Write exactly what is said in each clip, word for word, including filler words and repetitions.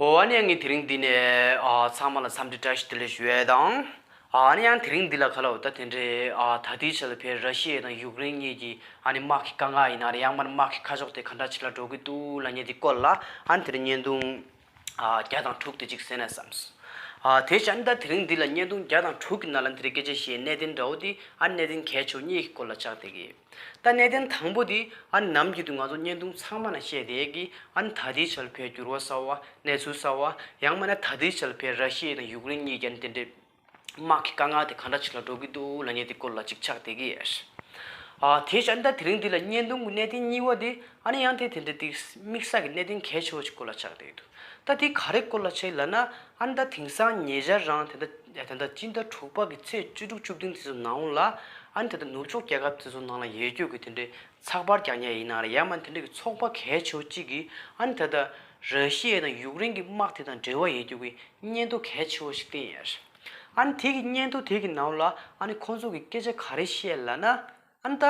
འོ་ཨ་ནི་ཡང་ངས་དེ་རིང་འདི་ནས་ཨ་ཚང་མ་ལ་འཚམས་འདྲི་བཀྲ་ཤིས་བདེ་ལེགས་ཞུ་ཡས་དང་། ཨ་ནི་ཡང་དེ་རིང་འདི་ལ་ག་ལ་འོ་ད་དེ་འདྲའི་ཨ་ད་ལྟའི་ཆ་ལ་ཕའི་ར་ཤི་ཡ་དང་ཡུཀ་རེན་གཉིས་ཀྱི་ཨ་ནི་དམག་གི་དཀའ་ངལ་ཡིན་ན་རེད། ཡང་མིན་དམག་གི་ཁ་ཕྱོགས་དེ་ག་འདྲ་ཅིག་ལ་འགྲོ་གི་འདུག་ལབ་མཁན་དེ་སྐོར་ལ་ཨ་ནི་དེ་རིང་བརྙན་ཐུང་ཨ་བརྒྱ་དང་དྲུག་དེ་ཅིག་གཟིགས་ན་བསམས། ཨ་དེ་བྱས་ཨ་ནི་ད་དེ་རིང་འདི་ལ་བརྙན་ཐུང་བརྒྱ་དང་དྲུག་གི་ནང་ལ་འདི་རིང་སྐད་ཆ་བཤད་གནད་དོན་འདྲ་བོ་དེ་ཨ་ནི་གནད་དོན་གལ་ཆེ་བོ་གཉིས་ཀྱི་སྐོར་ལ་ཆགས་བསྡད་ཀྱི། ད་གནད་དོན་དང་པོ་དེ་ཨ་ནི་ནམ་རྒྱུན་དུ་ང་ཚོ་བརྙན་ཐུང་ཚང་མ་ནང་བཤད་བསྡད་ཀྱི་ཨ་ནི་ད་ལྟའི་ཆར་ཕའི་འགྱུར་བ་གསར་བ་གནས་ཚུལ་གསར་བ་ཡང་མིན་ན་ད་ལྟའི་ཆར་ཕའི་ར་ཤི་ཡ་དང་ཡུཀ་རེན་གཉིས་ཀྱི་ཨ་ནི་དེ་འདྲའི་དམག་གི་དཀའ་ངལ་དེ་ག་འདྲ་ཅིག་ལ་འགྲོ་གི་འདུག་ལབ་མཁན་དེ་སྐོར་ལ་ཅིག་ཆགས་བསྡད་ཀྱི་ཡོད། ཨ་དེ་བྱས་ཨ་ནི་ད་དེ་རིང་འདི་ལ་བརྙན་ཐུང་གི་གནད་དོན་གཉིས་པ་དེ་ཨ་ནི་ཡང་དེ་དེ་འདྲ་དེ་དམིགས་བསལ་གྱི་གནད་དོན་གལ་ཆེ་བོ་ཅིག་སྐོར་ལ་ཆགས་བསྡད་ཀྱི་འདུག་ད་དེ་ག་རེ་སྐོར་ལ་ཆགས་ཡིན་ལབ་ན་ཨ་ནི་ད་དེང་སང་ཉེ་ཆར་རང་དེ་འདྲ་དེ་འདྲ་སྤྱི་ཟླ་དྲུག་པ་གི་ཚེས་བཅུ་དྲུག་བཅུ་བདུན་དེ་ཚོ་ནང་ལ་ཨ་ནི་ད་ལྟ་ནུབ་ཕྱོགས་རྒྱལ་ཁབ་དེ་ཚོ་ནང་ལ་ཡོད་རྒྱུ་གི་དེ་འདྲའི་ཚགས་པར་རྒྱག་མཁན་ཡིན་ན་རེད། ཡང་མིན་དེ་འདྲ་གི་ཚོགས་པ་གལ་ཆེ་བོ་གཅིག་གིས་ཨ་ནི་ད་ལྟ་ར་ཤི་ཡ་དང་ཡུཀ་རེན་གྱི་དམག་དེ་དང་འབྲེལ་བ་ཡོད་རྒྱུ་གི་སྙན་ཐོ་གལ་ཆེ་བོ་ཞིག་བཏོན་ཡོད་རེད། ཨ་ནི་དེ་གི་སྙན་ཐོ་དེ་གི་ནང་ལ་ཨ་ནི་ཁོང་ཚོ་གི་སྐད་ཆ་ག་རེ་བཤད་ལབ་ན་ཨ་ནི་ད་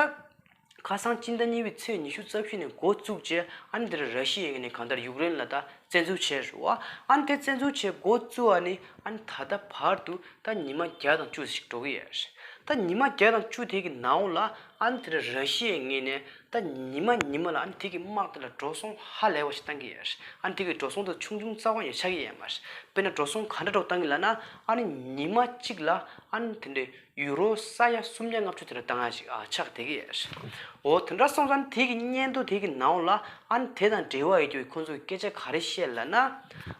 ཁ་སང་སྤྱི་ཟླ་གཉིས་པའི་ཚེས་ཉི་ཤུ་རྩ་བཞི་ནས་འགོ་བཙུགས་རྗེས་ཨ་ནི་འདིར་ར་ཤི་ཡའི་ངོས་ནས་གང་ལྟར་ཡུཀ་རེན་ལ་ད་བཙན་འཛུལ་བྱས་རེད་བ། ཨ་ནི་དེ་བཙན་འཛུལ་བྱས་འགོ་བཙུགས་པ་ནི་ཨ་ནི་ད་ལྟ་བར་དུ་ད་ཉི་མ་བརྒྱ་དང་བཅུ་ཞིག་འགྲོ་གི་ཡོད་རེད། ད་ཉི་མ་བརྒྱ་དང་བཅུ་དེ་གི་ནང་ལ་ཨ་ནི་དེར་ར་ཤི་ཡའི་ངོས་ནས་ད་ཉི་མ་ཉི་མ་ལ་ཨ་ནི་དེ་གི་དམག་དེ་ལ་འགྲོ་སོང་ཧ་ལས་པ་ཞིག་བཏང་གི་ཡོད་རེད། ཨ་ནི་དེ་གི་འགྲོ་སོང་དེ་ཆུང་ཆུང་རྩ་བ་ནས་ཆགས་ཀྱི་ཡོད་མ་རེད། དཔེར་ན་འགྲོ་སོང་ག་འདྲ་འདྲ་བཏང་གི་ལབ་ན་ཨ་ནི་ཉི་མ་གཅིག་ལ་ཨ་ནི་དེ་འདྲའི་ཡུ་རོ་ས་ཡ་སུམ་བརྒྱ་ལྔ་བཅུ་དེ་འདྲ་བཏང་ཡ་ཞིག་ཨ་ཆགས་བསྡད་ཀྱི་ཡོད་རེད། འོ་དེ་འདྲ་སོང་ཙང་དེ་གི་སྙན་ཐོ་དེ་གི་ནང་ལ་ཨ་ནི་དེ་དང་འབྲེལ་བ་ཡོད་རྒྱུ་གི་ཁོང་ཚོ་གི་སྐད་ཆ་ག་རེ་བཤད་ལབ་ན།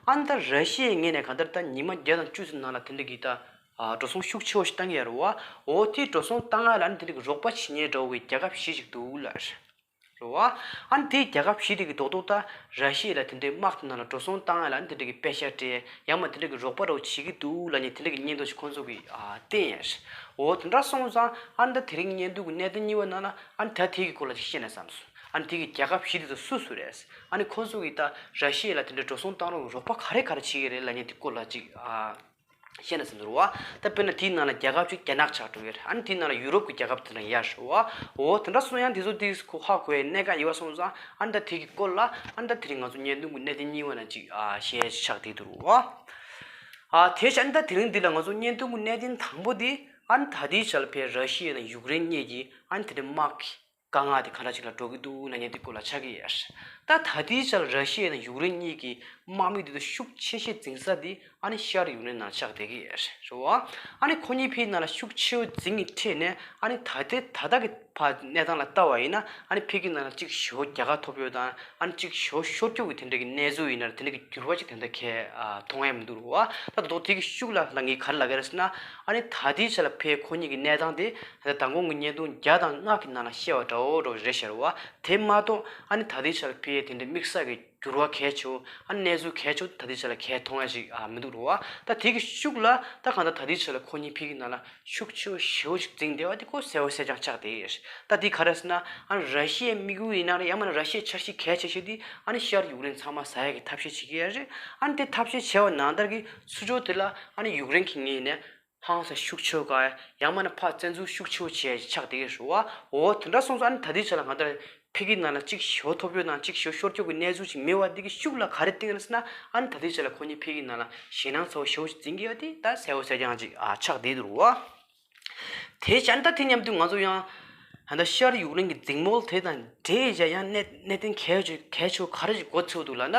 ཨ་ནི་ད་ར་ཤི་ཡའི་ངོས་ནས་གང་ལྟར་ད་ཉི་མ་བརྒྱ་དང་བཅུ་ཙམ་ནང་ལ་དེ་འདྲ་གི་ད་ཨ་འགྲོ་སོང་ཤུགས་ཆེ་བོ་ཞིག་བཏང་གི་ཡོད་རེད་བ། འོ་དེ་འགྲོ་སོང་བཏང་ཡ་ལ་ཨ་ནི་དེ་འདྲ་གི་རོགས་པ་བྱེད་མཁན་འདྲ་བོ་གི་རྒྱལ་ཁབ་བཞི་ཞིག་འདུག་ལབ་རེད་བ། ཨ་ནི་དེའི་རྒྱལ་ཁབ་བཞི་དེ་གི་རྡོག་རྡོག་ད་ར་ཤི་ཡ་ལ་དེ་འདྲའི་དམག་དེ་ནང་ལ་འགྲོ་སོང་བཏང་ཡ་ལ་ཨ་ནི་དེ་འདྲ་གི་པེ་ཤ་སྤྲད་ཡང་མ་དེ་འདྲ་གི་རོགས་པ་འདྲ་བོ་བྱེད་ཀྱི་འདུག་ལབ་མཁན་དེ་འདྲ་གི་སྙན་ཐོ་ཞིག་ཁོང་ཚོ་གིས་ཨ་བཏོན་ཡོད་རེད། འོ་དེ་འདྲ་སོང་ཙང་ཨ་ནི་ད་དེ་རིང་སྙན་ཐོ་གི་གནད་དོན་གཉིས་པ་ནང་ལ་ཨ་ནི་ད་དེ་གི་སྐོར་ལ་ཅིག་བཤད་ན་བསམ་སོང་། ཨ་ནི་དེ་གི་རྒྱལ་ཁབ་བཞི་དེ་ཚོ་སུ་སུ་རེད། ཨ་ནི་ཁོང་ཚོ་གིས་ད་ར་ཤི་ཡ་ལ་དེ་འདྲའི་འགྲོ་སོང་བཏང་རོགས་རོགས་པ་ག་རེ་ག་རེ་བྱེད་ཀྱི་རེད་ལབ་མཁན་དེ་སྐོར་ལ་ཅིག་ཨ་བཤད་ན་བསམ་འདུག་རེད་བ། ད་དཔེར་ན་དེའི་ནང་ལ་རྒྱལ་ཁབ་ཅིག་རྒྱ་ནག་ཆགས་འགྲོ་གི་རེད། ཨ་ནི་དེའི་ནང་ལ་ཡུ་རོབ་ཀྱི་རྒྱལ་ཁབ་དེ་འདྲ་ཡོད་རེད་བ། འོ་དེ་འདྲ་སོང་ཡང་དེ་ཚོ་དེ་ཁོ་ཧ་གོ་ཡའི་གནད་འགག་ཡོད་པ་སོང་ཙང་ཨ་ནི་ད་དེ་གི་སྐོར་ལ་ཨ་ནི་ད་དེ་རིང་ང་ཚོ་བརྙན་ཐུང་གི་གནད་དོན་གཉིས་པ་ནང་ཅིག་ཨ་བཤད་ཆགས་བསྡད་འདུག་རེད་བ། ཨ་དེ་བྱས་ཨ་ནི་ད་དེ་རིང་འདི་ལ་ང་ཚོ་བརྙན་ཐུང་གི་གནད་དོན་དང་པོ་དེ་ཨ་ནི་ད་ལྟའི་ཆར་ཕའི་ར་ཤི་ཡ་དང་ཡུཀ་རེན་གཉིས་ཀྱིས་ཨ་ནི་དེ་འདྲའི་དམག་གི་དཀའ་ངལ་དེ་ག་འདྲ་ཅིག་ལ་འགྲོ་གི་འདུག་ལབ་མཁན་དེ་སྐོར་ལ་ཆགས་ཀྱི་ཡོད་རེད། ད་ད་ལྟའི་ཆར་ར་ཤི་ཡ་དང་ཡུཀ་རེན་གཉིས་ཀྱི་དམག་མི་དེ་ཚོ་ཤུགས་ཆེ་ཤོས་འཛིང་ས་དེ་ཨ་ནི་ཤར་ཡུཀ་རེན་ནང་ཆགས་བསྡད་ཀྱི་ཡོད་རེད་བ། ཨ་ནི་ཁོ་གཉིས་ཕའི་ནང་ལ་ཤུགས་ཆེ་བོ་འཛིང་གི་འཕྲད་ནས་ཨ་ནི་ད་ལྟའི་ད་ལྟ་གི་ཕར་གནས་སྟངས་ལ་ལྟ་བ་ཡིན་ན་ཨ་ནི་ཕ་གི་ནང་ལ་གཅིག་ཞེ་པོ་རྒྱལ་ཁ་ཐོབ་ཡོད་དང་ཨ་ནི་གཅིག་ཞེ་པོ་ཤོར་རྒྱུ་གི་དེ་འདྲ་གི་གནས་ཚུལ་ཡིན་ན་རེད། དེ་འདྲ་གི་འགྱུར་བ་ཅིག་དེ་འདྲ་གས་ཨ་མཐོང་ཡ་མི་འདུག་རེད་བ། ད་ད་དུང་དེ་གི་ཤུགས་ལ་ལ་ངས་ག་རེ་ལབ་ཀྱི་རེད་ཟེར་ན་ཨ་ནི་ད་ལྟའི་ཆ་ལ་ཕའི་ཁོ་གཉིས་ཀྱི་གནས་སྟངས་དེ། ད་མདང་དགོང་གི་བརྙན་ཐུང་བརྒྱ་དང་ལྔ་གི་ནང་ལ་བཤད་པ་འདྲ་བོ་འདྲ་བོ་རེད་ཤག་རེད་བ། དེ་མ་གཏོགས་ཨ་ནི་ད་ལྟའི་ཆ་ལ་ཕ་གིའི་དེ་འདྲའི་དམིགས་བསལ་གྱི་འགྱུར་བ་གལ་ཆེ་བོ་ཨ་ནི་གནས་ཚུལ་གལ་ཆེ་བོ་ད་ལྟའི་ཆ་ལ་གས་མཐོང་ཡ་ཞིག་ཨ་མི་འདུག་རེད་བ། ད་དེ་གི་ཤུགས་ལ་ད་གང་ལྟར་ད་ལྟའི་ཆ་ལ་ཁོ་གཉིས་ཕ་གིའི་ནང་ལ་ཤུགས་ཆེ་བོ་ཞེ་པོ་ཞིག་འཛིང་བསྡད་པ་དེ་ཁོ་གསལ་པོ་གསལ་རྐྱང་ཆགས་བསྡད་ཡོད་རེད། ད་དེ་ག་རེ་ཟེར་ན་ཨ་ནི་ར་ཤི་ཡའི་དམིགས་ཡུལ་ཡིན་ན་རེད། ཡང་མིན་ན་ར་ཤི་ཡའི་འཆར་གཞི་གལ་ཆེ་ཤོས་དེ་ཨ་ནི་ཤར་ཡུཀ་རེན་ཚང་མ་ཟ་ཡ་གི་ཐབས་ཤེས་བྱེད་ཀྱི་ཡོད་རེད། ཨ་ནི་དེ་ཐབས་ཤེས་བྱས་པ་ནང་ལྟར་གྱི་ཚུར་ཕྱོགས་དེ་ལ་ཨ་ནི་ཡུཀ་རེན་གྱི་ངོས་ནས། ཧང་སང་ཤུགས་ཆེ་བོ་ག་ཡང་མིན་ན་ཕར་བཙན་འཛུལ་ཤུགས་ཆེ་བོ་བྱས་ཆགས་བསྡད་ཀྱི་རེད་བ། འོ་དེ་འདྲ་སོང་ཙང་ཨ་ནི་ད་ལྟའི་ཆ་ལ་གང་ལྟར་ཕ་གིའི་ནང་ལ་གཅིག་ཞེ་པོ་ཐོབ་རྒྱུ་དང་གཅིག་ཞེ་པོ་ཤོར་རྒྱུ་གི་གནས་ཚུལ་ཅིག་མེད་པ་འདི་གི་ཤུགས་ལ་ག་རེ་བརྟེན་ཡོད་ཟེར་ན་ཨ་ནི་ད་ལྟའི་ཆ་ལ་ཁོ་གཉིས་ཕ་གིའི་ནང་ལ་ཞེད་སྣང་ཚ་བོ་ཞེ་པོ་ཞིག་འཛིན་གྱི་ཡོད་དེ་ད་གསལ་པོ་གསལ་རྐྱང་ཅིག་ཨ་ཆགས་བསྡད་འདུག་རེད་བ། དེ་བྱས་ཨ་ནི་ད་དེ་མཉམ་དུ་ང་ཚོ་ཡང་ད་ལྟ་ཤར་ཡུཀ་རེན་གྱི་འཛིང་མོལ་དེ་དང་འབྲེལ་བྱས་ཡང་གནད་གནད་དོན་གལ་ཆེ་གལ་ཆེ་བོ་ག་རེ་ཞིག་འགོ་ཚུགས་འདུག་ལབ་ན།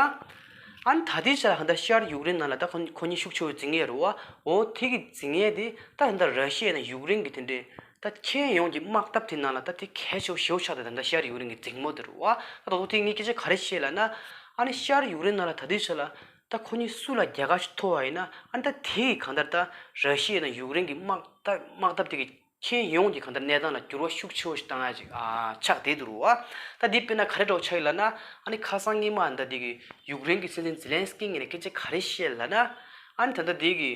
ཨ་ནི་ད་ལྟའི་ཆ་ལ་ད་ལྟ་ཤར་ཡུཀ་རེན་ནང་ལ་ད་ཁོ་ཁོ་གཉིས་ཤུགས་ཆེ་བོ་འཛིང་ཡས་རེད་བ། འོ་དེ་གི་འཛིང་ཡས་དེ་ད་ད་ལྟ་ར་ཤི་ཡ་དང་ཡུཀ་རེན་གྱི་དེ་འདྲའི་ད་ཁྱོན་ཡོངས་ཀྱི་དམག་འཐབ་དེ་ནང་ལ་ད་དེ་གལ་ཆེ་བོ་ཞེ་པོ་ཆགས་ཏེ་ད་ལྟ་ཤར་ཡུཀ་རེན་གྱི་འཛིང་མོལ་དེ་རེད་བ། ད་ད་དུང་དེ་ངས་སྐད་ཆ་ག་རེ་བཤད་ལབ་ན། ཨ་ནི་ཤར་ཡུཀ་རེན་ནང་ལ་ད་ལྟའི་ཆ་ལ་ད་ཁོ་གཉིས་སུ་ལ་རྒྱལ་ཁ་ཞིག་ཐོབ་པ་ཡིན་ན་ཨ་ནི་ད་དེ་གི་གང་ལྟར་ད་ར་ཤི་ཡ་དང་ཡུཀ་རེན་གྱི་དམག་ད་དམག་འཐབ་དེ་གི་ཁྱོན་ཡོངས་ཀྱི་གང་ལྟར་གནས་སྟངས་ལ་འགྱུར་བ་ཤུགས་ཆེ་བོ་ཞིག་བཏང་ཡ་ཅིག་ཨ་ཆགས་བསྡད་འདུག་རེད་བ། ད་འདི་དཔེར་ན་ག་རེ་འདྲ་བོ་ཆགས་ཡོད་ལབ་ན་ཨ་ནི་ཁ་སང་སྔོན་མ་ད་འདི་གི་ཡུཀ་རེན་གྱི་སྲིད་འཛིན་ཛེ་ལན་སི་ཀི་ངོས་ནས་སྐད་ཆ་ག་རེ་བཤད་ལབ་ན། ཨ་ནི་ད་ལྟ་འདི་གི་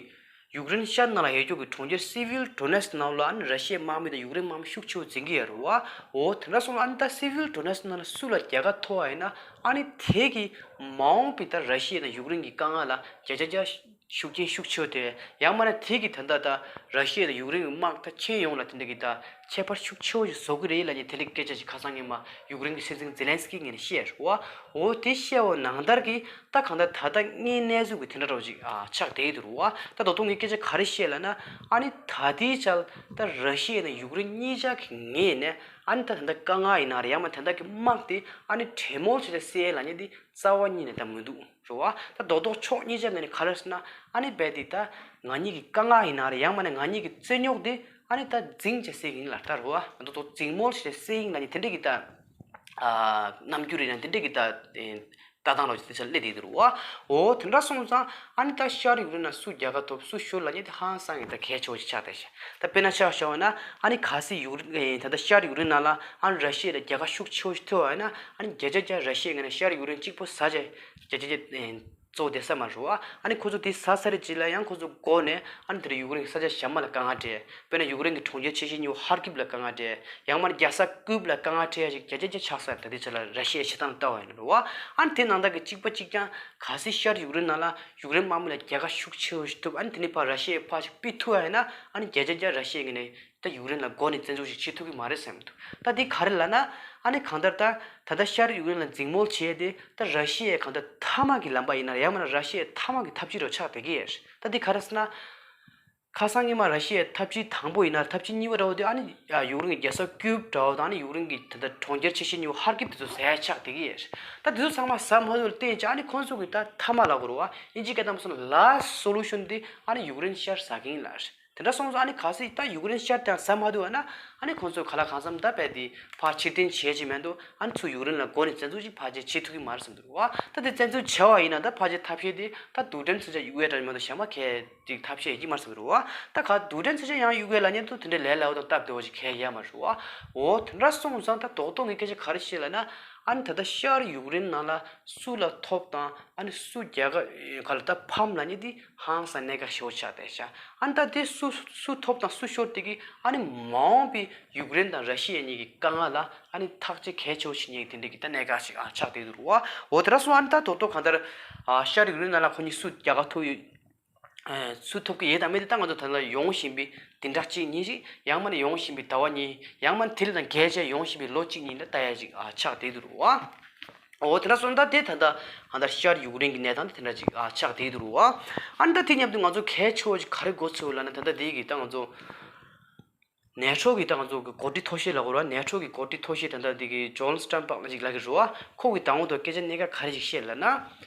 ཡུཀ་རེན་ཤར་ནང་ལ་ཡོད་རྒྱུ་གི་གྲོང་ཁྱེར་སི་བྷིལ་ཌོ་ནེ་སི་ནང་ལ་ཨ་ནི་ར་ཤི་ཡའི་དམག་མི་དང་ཡུཀ་རེན་དམག་མི་ཤུགས་ཆེ་བོ་འཛིང་གི་ཡོད་རེད་བ། འོ་དེ་འདྲ་སོང་ཨ་ནི་ད་སི་བྷིལ་ཌོ་ནེ་སི་ནང་ལ་སུ་ལ་རྒྱལ་ཁ་ཐོབ་པ་ཡིན་ན་ཨ་ནི་དེ་གི་མ་འོངས་པའི་ད་ར་ཤི་ཡ་དང་ཡུཀ་རེན་གྱི་དཀའ་ངལ་ལ་བརྒྱ་ཆ་བརྒྱ། ཤུགས་རྐྱེན་ཤུགས་ཆེ་བ་དེ། ཡང་མིན་ན་དེ་གི་ད་ལྟ་ད་ར་ཤི་ཡ་དང་ཡུཀ་རེན་གྱི་དམག་ད་ཁྱོན་ཡོངས་ལ་དེ་འདྲ་གི་ད་ཁྱད་པར་ཤུགས་ཆེ་བོ་ཞིག་བཟོ་གི་རེད་ལབ་མཁན་དེ་འདྲ་གི་སྐད་ཆ་ཞིག་ཁ་སང་ཉིན་མ་ཡུཀ་རེན་གྱི་སྲིད་འཛིན་ཛེ་ལན་སི་ཀི་ངོས་ནས་བཤད་རེད་བ། འོ་དེ་བཤད་པ་ནང་ལྟར་གྱི་ད་གང་ལྟར་ད་ལྟ་དངོས་གནས་ཚུལ་གྱི་དེ་འདྲ་འདྲ་བོ་ཞིག་ཨ་ཆགས་བསྡད་ཀྱི་འདུག་རེད་བ། ད་ད་དུང་ངས་སྐད་ཆ་ག་རེ་བཤད་ལབ་ན། ཨ་ནི་ད་ལྟའི་ཆར་ད་ར་ཤི་ཡ་དང་ཡུཀ་རེན་གཉིས་ཆ་གི་ངོས་ནས་ཨ་ནི་ད་ད་ལྟ་དཀའ་ངལ་ཡིན་ན་རེད། ཡང་མིན་ད་ལྟ་གི་དམག་དེ་ཨ་ནི་གྲོས་མོལ་བྱས་ཏེ་སེལ་ལབ་མཁན་དེ་རྩ་བ་ཉིད་ནས་ད་མི་འདུག་རེད་བ། ད་རྡོག་རྡོག་ཕྱོགས་གཉིས་ཆ་ངོས་ནས་ག་རེ་ཟེར་ན། ཨ་ནི་རྦད་དེ་ད་ང་གཉིས་ཀྱི་དཀའ་ངལ་ཡིན་ན་རེད། ཡང་མིན་ན་ང་གཉིས་ཀྱི་རྩོད་རྙོག་དེ་ཨ་ནི་ད་འཛིང་བྱས་སེལ་གྱི་ཡིན་ལབ་ལྟར་རེད་བ། རྡོག་རྡོག་འཛིང་མོལ་བྱས་སེལ་ཡིན་ལབ་མཁན་དེ་འདྲ་གི་ད་ཨ་རྣམ་འགྱུར་ཡིན་ན་དེ་འདྲ་གི་ད་ལྟ་སྟངས་ལ་དེ་ཆ་སླེབས་བསྡད་འདུག་རེད་བ། འོ་དེ་འདྲ་སོང་ཙང་ཨ་ནི་ད་ཤར་ཡུཀ་རེན་ལ་སུ་རྒྱལ་ཁ་ཐོབ་སུ་ཤོར་ལབ་མཁན་དེ་ཧང་སང་གི་ད་གལ་ཆེ་བོ་ཞིག་ཆགས་བསྡད་ཤག་ད་དཔེར་ན་ཆ་བཞག་པ་ན་ཨ་ནི་གལ་སྲིད་ཡུཀ་རེན་ད་ལྟ་ཤར་ཡུཀ་རེན་ནང་ལ་ཨ་ནི་ར་ཤི་ཡ་ལ་རྒྱལ་ཁ་ཤུགས་ཆེ་བོ་ཞིག་ཐོབ་པ་ཡིན་ན། ཨ་ནི་བརྒྱ་ཆ་བརྒྱ་ར་ཤི་ཡའི་ངོས་ནས་ཤར་ཡུཀ་རེན་གཅིག་པོ་ཟ་བྱས་བརྒྱ་ཆ་བརྒྱ་གཙོ་བོ་བསྡད་ས་མ་རེད་བ། ཨ་ནི་ཁོ་ཚོ་དེ་ཟ་ཚར་རྗེས་ལ་ཡང་ཁོ་ཚོ་མགོ་ནས་ཨ་ནི་དེར་ཡུཀ་རེན་གྱི་ས་ཆ་གཞན་པ་ལ་དཀའ་ངལ་འཕྲད། དཔེར་ན་ཡུཀ་རེན་གྱི་གྲོང་ཁྱེར་ཆེ་ཤོས་གཉིས་པོ་ཧར་ཀིབ་ལ་དཀའ་ངལ་འཕྲད། ཡང་མིན་རྒྱལ་ས་ཀིབ་ལ་དཀའ་ངལ་འཕྲད་ཡ་ཞིག་བརྒྱ་ཆ་བརྒྱ་ཆགས་ས་རེད། ད་ལྟའི་ཆ་ལ་ར་ཤི་ཡའི་བྱེད་སྟངས་ལྟ་བ་ཡིན་ན་རེད་བ། ཨ་ནི་དེ་ནང་ལྟར་གྱི་གཅིག་པ་གཅིག་རྐྱང་གལ་སྲིད་ཤར་ཡུཀ་རེན་ནང་ལ་ཡུཀ་རེན་དམག་མི་ལ་རྒྱལ་ཁ་ཤུགས་ཆེ་བོ་ཞིག་ཐོབ། ཨ་ནི་དེ་ནས་ཕར་ར་ཤི་ཡས་ཕར་ཞིག་ཕུད་ཐུབ་པ་ཡིན་ན། ཨ་ནི་བརྒྱ་ཆ་བརྒྱ་ར་ཤི་ཡའི་ངོས་ནས་ད་ཡུཀ་རེན་ལ་མགོ་ནས་བཙན་འཛུལ་ཞིག་བྱེད་ཐུབ་ཀྱི་མ་རེད་བསམ་གྱི་འདུག་ད་འདི་ག་རེ་ལབ་ན། ཨ་ནི་གང་ལྟར་ད་ད་ལྟ་ཤར་ཡུཀ་རེན་ལ་འཛིང་མོལ་བྱས་ཏེ་ད་ར་ཤི་ཡའི་གང་ལྟར་མཐའ་མ་གི་ལམ་པ་ཡིན་ན་རེད། ཡང་མིན་ན་ར་ཤི་ཡའི་མཐའ་མ་གི་ཐབས་ཇུས་རོ་ཆགས་བསྡད་ཀྱི་ཡོད་རེད། ད་འདི་ག་རེ་ཟེར་ན། ཁ་སང་ཉི་མ་ར་ཤི་ཡའི་ཐབས་ཇུས་དང་པོ་ཡིན་ན། ཐབས་ཇུས་གཉིས་པ་འདྲ་བོ་དེ་ཨ་ནི་ཡུཀ་རེན་གྱི་རྒྱལ་ས་ཀིབ་འདྲ་བོ་དང་། ཨ་ནི་ཡུཀ་རེན་གྱི་ད་ལྟ་གྲོང་ཁྱེར་ཆེ་ཤོས་གཉིས་པོ་ཧར་ཀིབ་དེ་ཚོ་ཟ་ཡ་ཆགས་བསྡད་ཀྱི་ཡོད་རེད། ད་དེ་ཚོ་ཚང་མ་ཟ་མ་ཐུབ་ལ་བརྟེན་བྱས་ཨ་ནི་ཁོང་ཚོ་གི་ད་མཐའ་མ་ལབ་དགོས་རེད་བ། ཨིན་ཇིའི་སྐད་དང་མ་སོང་ན་last solution དེ་ཨ་ནི་ཡུཀ་རེན་ཤར་ཟ་གི་ཡིན་ལབ་རེད། དེ་འདྲ་སོང་ཙང་ཨ་ནི་གལ་སྲིད་ད་ཡུཀ་རེན་ཤར་དེ་ཡང་ཟ་མ་ཐུབ་པ་ན། ཨ་ནི་ཁོང་ཚོས་ག་ལ་གང་འཚམ་ད་རྦད་དེ་ཕར་ཕྱིར་འཐེན་བྱེད་ཀྱི་མེད་འདུག་ཨ་ནི་ཚུར་ཡུཀ་རེན་ལ་མགོ་ནས་བཙན་འཛུལ་ཞིག་ཕར་ཆེར་བྱེད་ཐུབ་ཀྱི་མ་རེད་བསམ་འདུག་བ། ད་དེ་བཙན་འཛུལ་བྱས་པ་ཡིན་ན་ད་ཕར་ཆེར་ཐབས་ཤེས་དེ་ད་རྡུལ་ཕྲན་མཚོན་ཆ་གཡུག་ཡས་འདྲ་མ་གཏོགས་གཞན་པ་གས་ཅིག་ཐབས་ཤེས་ཡོད་ཀྱི་མ་རེད་བསམ་འདུག་བ། ད་ག་རྡུལ་ཕྲན་མཚོན་ཆ་ཡང་གཡུག་ཡས་ལབ་མཁན་དེ་འདྲའི་ལས་སླ་བོ་དང་སྟབས་བདེ་བོ་ཞིག་གས་ཡོད་མ་རེད་བ། འོ་དེ་འདྲ་སོང་ཙང་ད་རྡོག་རྡོག་ངས་སྐད་ཆ་ག་རེ་བཤད་ལབ་ན། ཨ་ནི་ད་ལྟ་ཤར་ཡུཀ་རེན་ནང་ལ་སུ་ལ་ཐོབ་དང་། ཨ་ནི་སུ་རྒྱལ་ཁ་ག་ལ་ད་ཕམ་ལབ་མཁན་དེ་ཧང་སང་གནད་འགག་ཆེ་བོ་ཆགས་བསྡད་ཤག་ཨ་ནི་ད་དེ་སུ་སུ་ཐོབ་དང་སུ་ཤོར་དེ་གིས་ཨ་ནི་མ་འོངས་པའི་ཡུཀ་རེན་དང་ར་ཤི་ཡ་གཉིས་ཀྱི་དཀའ་ངལ་ལ་ཨ་ནི་ཐག་གཅོད་གལ་ཆེ་བོ་བྱེད་མཁན་དེ་འདྲ་གི་ད་གནད་འགག་ཅིག་ཨ་ཆགས་བསྡད་འདུག་བ། འོ་དེ་འདྲ་སོང་ཨ་ནི་ད་རྡོག་རྡོག་གང་ལྟར་ཨ་ཤར་ཡུཀ་རེན་ནང་ལ་ཁོ་གཉིས་སུ་རྒྱལ་ཁ་ཐོབ་ཡོད། ཨ་སུ་ཐོབ་ཀྱི་ཡོད་དང་མེད་དེ་ད་ང་ཚོ་ད་ལྟ་ཡོང་བཞིན་པའི་བདུན་ཕྲག་གཅིག་གཉིས་ཤིག་ཡང་མིན་ན་ཡོང་བཞིན་པའི་ཟླ་བ་གཉིས། ཡང་མིན་ན་དེ་ལས་ཀྱང་རྒྱས་བྱས་ཡོང་བཞིན་པའི་ལོ་གཅིག་གཉིས་ལ་ལྟ་ཡ་ཅིག་ཨ་ཆགས་བསྡད་འདུག་བ། འོ་དེ་འདྲ་སོང་ད་དེ་ད་ལྟ་ཨ་ད་ཤར་ཡུཀ་རེན་གྱི་གནས་སྟངས་དེ་དེ་འདྲ་ཅིག་ཨ་ཆགས་བསྡད་འདུག་བ། ཨ་ནི་ད་དེ་མཉམ་དུ་ང་ཚོ་གལ་ཆེ་བོ་ཅིག་ག་རེ་གོ་ཚོད་ལབ་ན། ད་ལྟ་དེ་གི་ད་ང་ཚོ་ནེ་ཊོ་གི་ད་ང་ཚོ་གི་འགོ་ཁྲིད་མཐོ་ཤོས་ལབ་དགོས་རེད་བ། ནེ་ཊོ་གི་འགོ་ཁྲིད་མཐོ་ཤོས་ད་ལྟ་དེ་གི་ཇོན་སི་ཊོལ་ཊེན་བྷག་ལབ་ཅིག་ལབ་ཀྱི་རེད་བ། ཁོ་གི་ད་འོ་ད་སྐད་ཆ་གནད་འགག་ག་རེ་ཅིག་བཤད་ལབ་ན།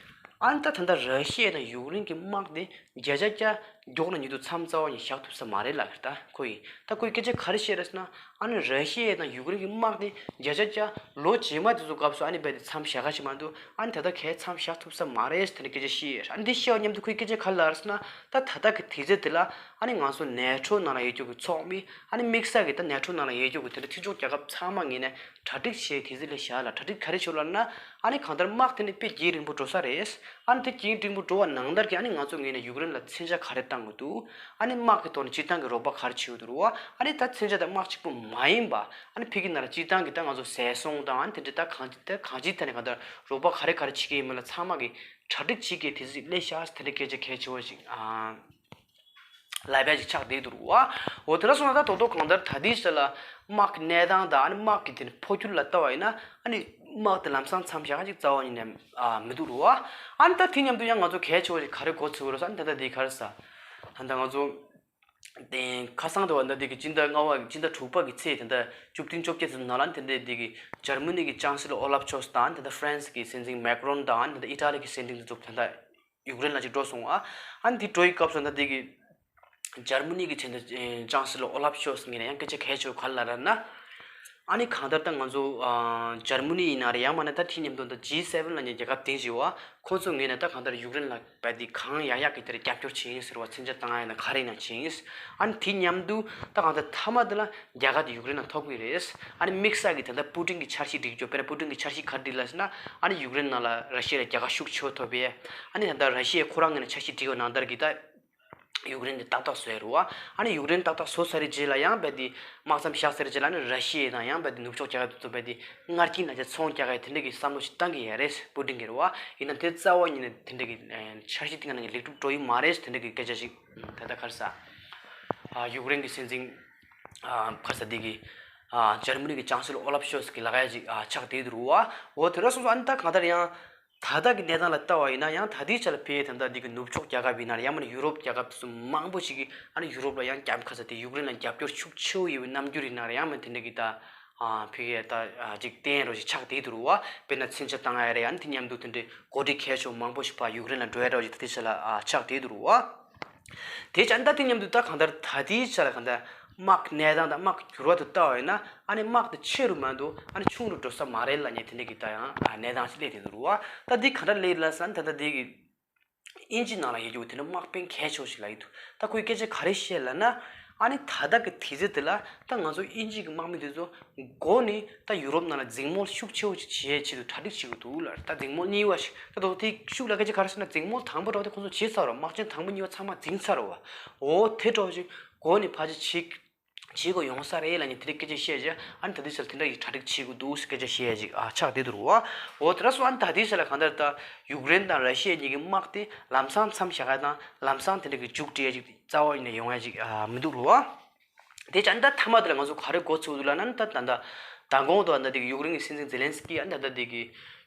ཨ་ནི་ད་ད་ལྟ་ར་ཤི་ཡ་དང་ཡུཀ་རེན་གྱི་དམག་དེ་བརྒྱ་ཆ་བརྒྱ་མགྱོགས་ན་མྱུར་དུ་མཚམས་རྩ་བ་ནས་བཞག་ཐུབ་ས་མ་རེད་ལབ་ཀྱི་རེད། ད་ཁོ་ཡིས་ད་ཁོས་སྐད་ཆ་ག་རེ་བཤད་རེད་ཟེར་ན། ཨ་ནི་ར་ཤི་ཡ་དང་ཡུཀ་རེན་གྱི་དམག་དེ་བརྒྱ་ཆ་བརྒྱ་ལོ་རྗེས་མ་དེ་ཚོ་སྐབས་སུ་ཨ་ནི་རྦད་དེ་མཚམས་བཞག་ག་ཞིག་མ་འདུག་ཨ་ནི་ད་ལྟ་གས་མཚམས་བཞག་ཐུབ་ས་མ་རེད་ཟེར་དེ་འདྲ་སྐད་ཆ་བཤད་ཡོད། ཨ་ནི་འདི་བཤད་པ་མཉམ་དུ་ཁོས་སྐད་ཆ་ག་རེ་ལབ་རེད་ཟེར་ན། ད་ད་ལྟ་གི་དུས་ཚོད་དེ་ལ་ཨ་ནི་ང་ཚོ་ནེ་ཊོ་ནང་ལ་ཡོད་རྒྱུ་གི་ཚོགས་མི། ཨ་ནི་དམིགས་བསལ་གྱི་ད་ནེ་ཊོ་ནང་ལ་ཡོད་རྒྱུ་གི་དེ་འདྲ་མཐུན་ཕྱོགས་རྒྱལ་ཁབ་ཚང་མ་ངོས་ནས་གྲ་སྒྲིག་བྱས་དུས་ཚོད་ལ་བཞག་ལ། གྲ་སྒྲིག་ག་རེ་བྱེད་ལབ་ན། ཨ་ནི་གང་ལྟར་དམག་དེ་ནི་དཔེ་རྒྱང་རིང་པོ་འགྲོ་ས་རེད། ཨ་ནི་དེ་རྒྱང་རིང་པོ་འགྲོ་བ་ནང་ལྟར་གྱི་ཨ་ནི་ང་ཚོ་ངོས་ནས་ཡུཀ་རེན་ལ་མཚོན་ཆ་ག་རེ་བཏང་དགོས་འདུག་ཨ་ནི་དམག་གི་ཐོག་ནས་སྤྱིར་བཏང་གི་རོགས་པ་ག་རེ་བྱེད་དགོས་འདུག་རེད་བ། ཨ་ནི་ད་མཚོན་ཆ་དང་དམག་གཅིག་པུ་མ་ཡིན་པ། ཨ་ནི་ཕ་གི་ནང་ལ་སྤྱིར་བཏང་གི་ད་ང་ཚོ་ཟས་སོང་དང་། ཨ་ནི་དེ་འདྲ་ད་གང་ཅི་ད་གང་ཅིའི་ཐད་ནས་གང་ལྟར་རོགས་པ་ག་རེ་ག་རེ་བྱེད་ཀྱི་ཡིན་མིན་ལ་ཚང་མ་གི་གྲ་སྒྲིག་བྱེད་ཀྱི་དུས་ཚོད་སླེབས་ཤག་ཟེར་དེ་འདྲ་སྐད་ཆ་གལ་ཆེ་བོ་ཞིག་ཨ། ལབ་ཡ་ཅིག་ཆགས་བསྡད་འདུག་རེད་བ། འོ་དེ་འདྲ་སོང་ན་ད་རྡོག་རྡོག་གང་ལྟར་ད་ལྟའི་ཆ་ལ་དམག་གི་གནས་སྟངས་དང་། ཨ་ནི་དམག་གི་དེ་འཕོ་འགྱུར་ལ་ལྟ་བ་ཡིན་ན། ཨ་ནི་དམག་དེ་ལམ་སང་མཚམས་བཞག་ཅིག་རྩ་བ་ཉིད་ནས་ཨ་མི་འདུག་རེད་བ། ཨ་ནི་ད་དེ་མཉམ་དུ་ཡང་ང་ཚོ་གལ་ཆེ་བ་ཞིག་ག་རེ་གོ་ཚོད་རེད་ཟེར་ན། ད་ལྟ་དེ་ག་རེ་ཟ། ད་ལྟ་ང་ཚོ་དེ་ཁ་སང་དུ་བ་ད་དེ་གི་སྤྱི་ཟླ་ལྔ་པ་སྤྱི་ཟླ་དྲུག་པ་གི་ཚེས་དེ་འདྲ་བཅུ་བདུན་བཅོ་བརྒྱད་ཚོ་ནང་ལ་དེ་འདྲ་དེ་གི་འཇར་མ་ནི་གི་ཅང་སི་ལོ་ཨོ་ལབ་ཤོལ་ཚ་དང་། དེ་འདྲ་ཧྥ་རན་སི་གི་སྲིད་འཛིན་མེག་རོན་དང་། དེ་འདྲ་ཨི་ཊ་ལི་གི་སྲིད་འཛིན་དེ་ཚོ་དེ་འདྲ་ཡུཀ་རེན་ལ་ཅིག་འགྲོ་སོང་ཨ། ཨ་ནི་དེ་འགྲོ་ཡི་སྐབས་སུ་ད་དེ་གི་འཇར་མ་ནི་གི་ཆེན་ད་ཅང་སི་ལོ་ཨོ་ལབ་ཤོལ་ཚ་ངོས་ནས་ཡང་སྐད་ཆ་གལ་ཆེ་བོ་ག་རེ་ལབ་རེད་ན། ཨ་ནི་གང་ལྟར་ད་ང་ཚོ་ཨ་འཇར་མ་ནི་ཡིན་ན་རེད། ཡང་མིན་ན་ད་དེ་མཉམ་དུ་ད་ཇི་སེ་བེན་ལབ་མཁན་རྒྱལ་ཁབ་དེ་བཞི་བ་ཁོ་ཚོ་ངོས་ནས་ད་གང་ལྟར་ཡུཀ་རེན་ལ་རྦད་དེ་གང་ཡག་ཡག་གི་དེར་རྒྱབ་སྐྱོར་བྱེད་ཡིན་ཟེར་བ། མཚོན་ཆ་བཏང་ཡ་ཡིན་ན་ག་རེ་ཡིན་ན་བྱེད་ཡིན། ཨ་ནི་དེ་མཉམ་དུ་ད་གང་ལྟར་མཐའ་མ་དེ་ལ་རྒྱལ་ཁ་དེ་ཡུཀ་རེན་ལ་ཐོབ་ཀྱི་རེད། ཨ་ནི་དམིགས་བསལ་གྱི་ད་ལྟ་པུ་ཏིན་གྱི་འཆར་གཞི་སྒྲིག་རྒྱུ། དཔེར་ན་པུ་ཏིན་གྱི་འཆར་གཞི་ག་རེ་སྒྲིག་ལབ་ཟེར་ན། ཨ་ནི་ཡུཀ་རེན་ནང་ལ་ར་ཤི་ཡ་ལ་རྒྱལ་ཁ་ཤུགས་ཆེ་བོ་ཐོབ་པས། ཨ་ནི་ད་ལྟ་ར་ཤི་ཡས་ཁོ་རང་ངོས་ནས་འཆར་གཞི་སྒྲིག་པ་ནང་ལྟར་གྱི་ད་ ཡུཀ་རེན་དེ་ཏག་ཏག་བཟོ་ཡ་རེད་བ། ཨ་ནི་ཡུཀ་རེན་ཏག་ཏག་བཟོ་ཚར་བའི་རྗེས་ལ་ཡང་རྦད་དེ་དམག་མཚམས་བཞག་ཚར་བའི་རྗེས་ལ་ཨ་ནི་ར་ཤི་ཡ་དང་ཡང་རྦད་དེ་ནུབ་ཕྱོགས་རྒྱལ་ཁབ་དེ་ཚོ་རྦད་དེ་སྔར་གྱི་ནང་བཞིན་ཚོང་རྒྱག་ཡ་དེ་འདྲ་གི་བསམ་བློ་ཞིག་བཏང་གི་ཡོད་རེད། པུ་ཏིན་གྱིས་རེད་བ། ཡིན་ན་དེ་རྩ་བ་ཉིད་ནས་དེ་འདྲ་གི་འཆར་གཞི་དེ་ག་ནང་གི་ལེགས་གྲུབ་འགྲོ་ཡི་མ་རེད། དེ་འདྲ་གི་སྐད་ཆ་ཞིག་ད་ལྟ་ག་རེ་ཟ། ཡུཀ་རེན་གྱི་སྲིད་འཛིན་ག་རེ་ཟ་དེ་གི་འཇར་མ་ནི་གི་ཅང་སེ་ལོར་ཨོ་ལབ་ཤོལ་ཚ་གི་ལབ་ཡ་ཅིག་ཆགས་བསྡད་འདུག་རེད་བ། འོ་དེ་འདྲ་སོང་ཙང་ཨ་ནི་ད་གང་ལྟར་ཡང་། ད་ལྟ་གི་གནས་སྟངས་ལ་ལྟ་བ་ཡིན་ན་ཡང་ད་ལྟའི་ཆ་ལ་ཕ་གི་ད་ལྟ་འདི་གི་ནུབ་ཕྱོགས་རྒྱལ་ཁབ་ཡིན་ན་ཡང་མིན་ན་ཡུ་རོབ་རྒྱལ་ཁབ་དེ་ཚོ་མང་པོ་ཞིག་གིས་ཨ་ནི་ཡུ་རོབ་ལ་ཡང་རྒྱབ་ཁ་ས་དེ་ཡུཀ་རེན་ལ་རྒྱབ་སྐྱོར་ཤུགས་ཆེ་བོ་ཡོད་པའི་རྣམ་འགྱུར་ཡིན་ན་ཡང་མིན་ན་དེ་འདྲ་གི་ད་ཕ་གི་ད་ཅིག་བསྟན་རོགས་ཞིག་ཆགས་བསྡད་འདུག་རེད་བ། དཔེར་ན་མཚོན་ཆ་བཏང་ཡ་རེད། ཨ་ནི་དེ་མཉམ་དུ་དེ་འདྲའི་འགོ་ཁྲིད་གལ་ཆེ་བོ་མང་པོ་ཞིག་ཕར་ཡུཀ་རེན་ལ་འགྲོ་ཡ་འདྲ་བོ་ཞིག་ད་ལྟའི་ཆ་ལ་ཆགས་བསྡད་འདུག་རེད་བ། དེ་ཅང་ད་དེ་མཉམ་དུ་ད་གང་ལྟར་ད་ལྟའི་ཆ་ལ་གང་ལྟར་དམག་གནས་སྟངས་དང་དམག་འགྱུར་བ་དེ་ལྟ་བ་ཡིན་ན་ཨ་ནི་དམག་དེ་ཆེ་རུ་མ་གཏོགས་ཨ་ནི་ཆུང་རུ་འགྲོ་ས་མ་རེད་ལབ་མཁན་དེ་འདྲ་གི་ད་ཡང་གནས་སྟངས་ཤིག་སླེབས་བསྡད་འདུག་རེད་བ། ད་འདི་གང་འདྲ་སླེབས་ལབ་ཟེར་ན་ད་ལྟ་འདི་གི་དབྱིན་ཇི་ནང་ལ་ཡོད་རྒྱུ་དེ་འདྲ་དམག་དཔོན་གལ་ཆེ་བོ་ཞིག་ལབ་ཀྱི་འདུག་ད་ཁོས་སྐད་ཆ་ག་རེ་བཤད་ལབ་ན། ཨ་ནི་ད་ལྟ་གི་དུས་ཚོད་དེ་ལ་ད་ང་ཚོ་དབྱིན་ཇི་གི་དམག་མི་དེ་ཚོ་འགོ་ནས་ད་ཡུ་རོབ་ནང་ལ་འཛིང་མོ་ཤུགས་ཆེ་བོ་ཞིག་བྱེད་ཆེད་དུ་གྲ་སྒྲིག་བྱེད་ཀྱི་འདུག་ལབ། ད་འཛིང་མོ་གཉིས་པ་ཞིག་ད་དོ་དེ་ཤུགས་ལ་སྐད་ཆ་ག་རེ་ཟེར་ན་འཛིང་མོ་དང་པོ་འདྲ་བོ་དེ་ཁོང་ཚོ་བྱས་ཚར་རོ། དམག་ཆེན་དང་པོ་གཉིས་པ་ཚང་མ་འཛིང་ཚར་རོ་བ། འོ་དེ་འདྲ་བོ་ཞིག་འགོ་ནས་ཕལ་ཆེར་བྱེད་བྱེད་དགོས་ཡོང་ས་རེད་ལབ་མཁན་དེ་འདྲའི་སྐད་ཆ་བཤད་བྱས། ཨ་ནི་ད་ལྟའི་ཆར་དེ་འདྲ་ཡི་གྲ་སྒྲིག་བྱེད་དགོས་འདུག་སྐད་ཆ་བཤད་ཡ་ཅིག་ཨ་ཆགས་བསྡད་འདུག་རེད་བ། འོ་དེ་འདྲ་སོང་ཨ་ནི་ད་ལྟའི་ཆར་ལ་གང་ལྟར་ད་ཡུཀ་རེན་དང་ར་ཤི་ཡ་གཉིས་ཀྱི་དམག་དེ་ལམ་སང་མཚམས་བཞག་ཡ་དང་ལམ་སང་དེ་འདྲ་གི་མཇུག་སྒྲིལ་ཡ་ཅིག་རྩ་བ་ཉིད་ནས་ཡོང་ཡ་ཅིག་ཨ་མི་འདུག་རེད་བ། དེ་ཅང་ད་མཐའ་མ་དེ་ལ་ང་ཚོ་ག་རེ་འགོ་ཚུགས་འདུག་ལབ་ན་ད་ད་ད་མདང་དགོང་དུ་ཨ་ད་དེ་གི་ཡུཀ་རེན་གྱི་སྲིད་འཛིན་ཛེ་ལན་སི་ཀི་ཨ་ད་ད་དེ་གི་